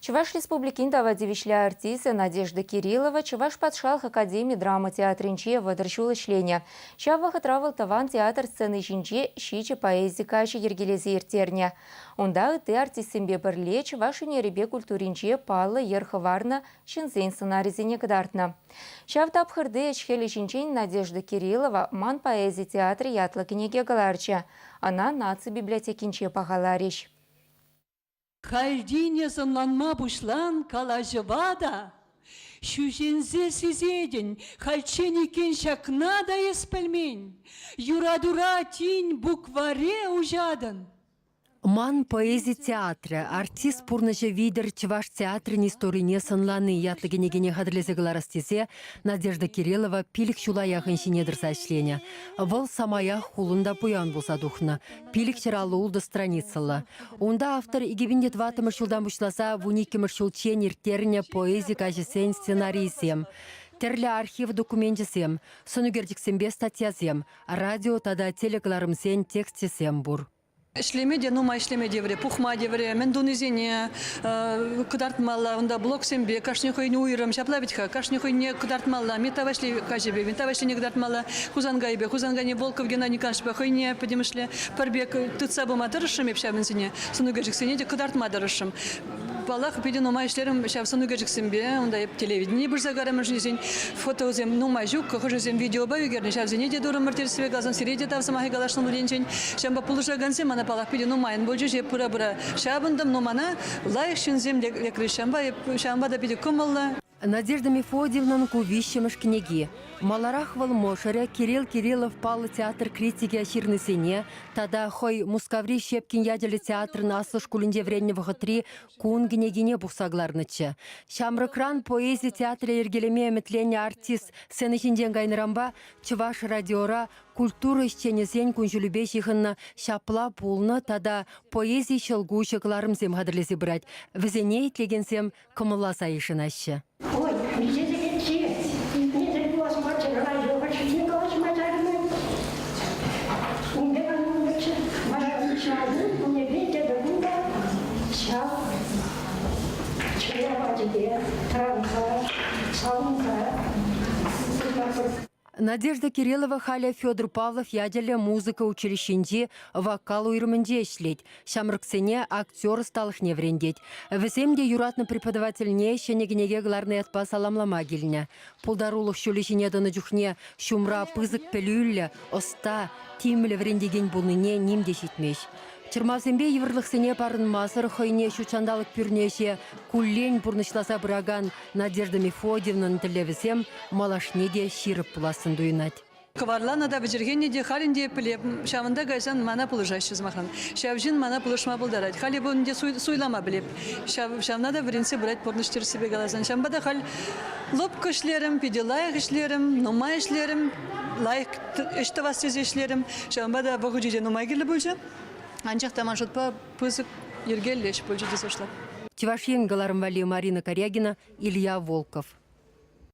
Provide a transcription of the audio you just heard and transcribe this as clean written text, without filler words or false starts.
Чӑваш Республикин тава тивӗҫлӗ артисчӗ Надежда Кириллова Чӑваш патшалӑх академи драма театрӗнче 30 ҫул ӗҫленӗ. Ҫав вӑхӑтра вӑл тӑван театр сцени ҫинче ҫичӗ поэзи каҫӗ йӗркелесе ирттернӗ. Унта ытти артистсемпе пӗрле чӑваш ӳнерӗпе культуринче паллӑ йӗр хӑварнӑ ҫынсен сӑнарӗсене кӑтартнӑ. Ҫав тапхӑрти ӗҫ-хӗлӗ ҫинчен Надежда Кириллова «Ман поэзи театрӗ» ятлӑ кӗнеке кӑларчӗ. Ӑна наци библиотекинче пахаларӗҫ. Хальтине сӑнланма пуҫлан калаҫӑва та ҫӳҫенсе сисетӗн, хальччен иккен ҫакна та эс пӗлмен, юратура тин букваре уҫатӑн. Ман поэзи театрӗ артист пурнӑҫӗ витӗр чӑваш театрӗн историне сӑнлани ятлӑ кӗнекене хатӗрлесе кӑларас тесе Надежда Кириллова пилӗк ҫула яхӑн ҫине тӑрса ӗҫленӗ. Вӑл самаях хулӑн та пуян пулса тухнӑ. 556 страницӑллӑ. Унта автор 2004 ҫултан пуҫласа 12-мӗш ҫулччен ирттернӗ поэзи каҫӗсен сценарийӗсем, тӗрлӗ архив докуменчӗсем, сӑнӳкерчӗксемпе статьясем, радио тата телекӑларӑмсен тексчӗсем пур. Ӗҫлеме те нумай ӗҫлеме тиврӗ, пухма тиврӗ, мӗн тунисене кӑтартмалла, унта блоксемпе кашни хӑйӗн уйрӑм, ҫапла вӗт-ха, кашни хӑйне кӑтартмалла, Митта Ваҫлей каҫӗпе, Митта Ваҫлейне кӑтартмалла, Хусанкайпе, Хусанкайне Волков Геннадий Николаевичпа хӑйне пӗтӗмӗшле пӗр пек тытса пыма тӑрӑшрӑм эп ҫавӑнсене, сӑнӳкерчӗксене те кӑтартма тӑрӑшрӑм. Паллах, питӗ нумай ӗҫлерӗм ҫав сӑнӳкерчӗксемпе, унта эп телевидение пырса карӑм, мӗншӗн фотосем нумай ҫук, хӑшӗсем видеопа ӳкернӗ, ҫавсене те турӑмӑр тӗрӗссипе каласан, сире те тав сӑмахӗ каласшӑн пулинчен. Ҫавӑнпа пулӑшакансем мана, паллах, питӗ нумайӑн пулчӗҫ, эп пыра-пыра ҫапӑнтӑм, но мана лайӑх ҫынсем лекрӗҫ, ҫавӑнпа эп ҫавӑнпа та питӗ кӑмӑллӑ. Надежда Мефодьевнӑн ку виҫҫӗмӗш кӗнеки. Маларах вӑл мӑшӑрӗ Кирилл Кириллов паллӑ театр критикӗ ҫырнисене тата хӑй Мускаври Щепкин ячӗллӗ театрӑн аслӑ шкулӗнче вӗреннӗ вӑхӑтри кун кӗнекине пухса кӑларнӑччӗ. Ҫамрӑкран поэзи театрӗ йӗркелеме ӗмӗтленнӗ артист сцена ҫинчен кайнӑранпа Чӑваш радиора культура ӗҫченӗсен кун-ҫулӗпе ҫыхӑннӑ ҫапла пулнӑ тата поэзи ҫӑлкуҫӗ кӑларӑмсем хатӗрлесе пырать. Вӗсене итлекенсем кӑмӑлласа йышӑнаҫҫӗ. Ой, миҫе сехетче? Илтмесӗр пулас марччӗ, радио ҫинчен калаҫма чарӑннӑ. Ун пек ан пултӑрччӗ. Вара ҫав кунӗпе тепӗр кун та ҫав чӗре апачӗпе тӑранса, савӑнса выртатпӑр. Надежда Кириллова халӗ Федор Павлов ячӗллӗ музыка училищинчи вокал уйрӑмӗнче ӗҫлет, ҫамрӑксене актер ӑсталӑхне вӗрентет. Вӗсем те юратнӑ преподавательне ҫӗнӗ кӗнеке кӑларнӑ ятпа саламлама килнӗ. Пултарулӑх ҫулӗ ҫине тӑнӑ чухне ҫумра пысӑк пӗлӳллӗ, ӑста, тимлӗ вӗрентекен пулнине ним те ҫитмест. Чӑрмавсемпе йывӑрлӑхсене парӑнмасӑр хӑйне ҫут ҫанталӑк пӳрнӗ ӗҫе куллен пурнӑҫласа пыракан Надежда Мефодьевнӑн тӗллевӗсем малашне те ҫирӗп пулассӑн туйӑнать. Кӑварланӑ та вӗчӗрхеннӗ те халь ӗнтӗ пӗлеп. Ҫавӑнта кайсан мана пулӑшаҫҫӗ сӑмахран. Ҫав ҫын мана пулӑшма пултарать. Халӗ эпӗ ӗнтӗ суйлама пӗлеп. Ҫав, ҫавна та вӗрентсе пырать пурнӑҫ тӗрӗссипе каласан. Ҫавӑнпа та халь лӑпкӑ ӗҫлерӗм, питӗ лайӑх ӗҫлерӗм, нумай ӗҫлерӗм, лайӑх ӗҫ тӑвас тесе ӗҫлерӗм. Ҫавӑнпа та вӑхӑчӗ те нумай кирлӗ пулчӗ. Анчах та ман шутпа пысӑк йӗркеллӗ ӗҫ пулчӗ тесе шутлап. Чӑваш Ен кӑларӑм валли Марина Карягина, Илья Волков.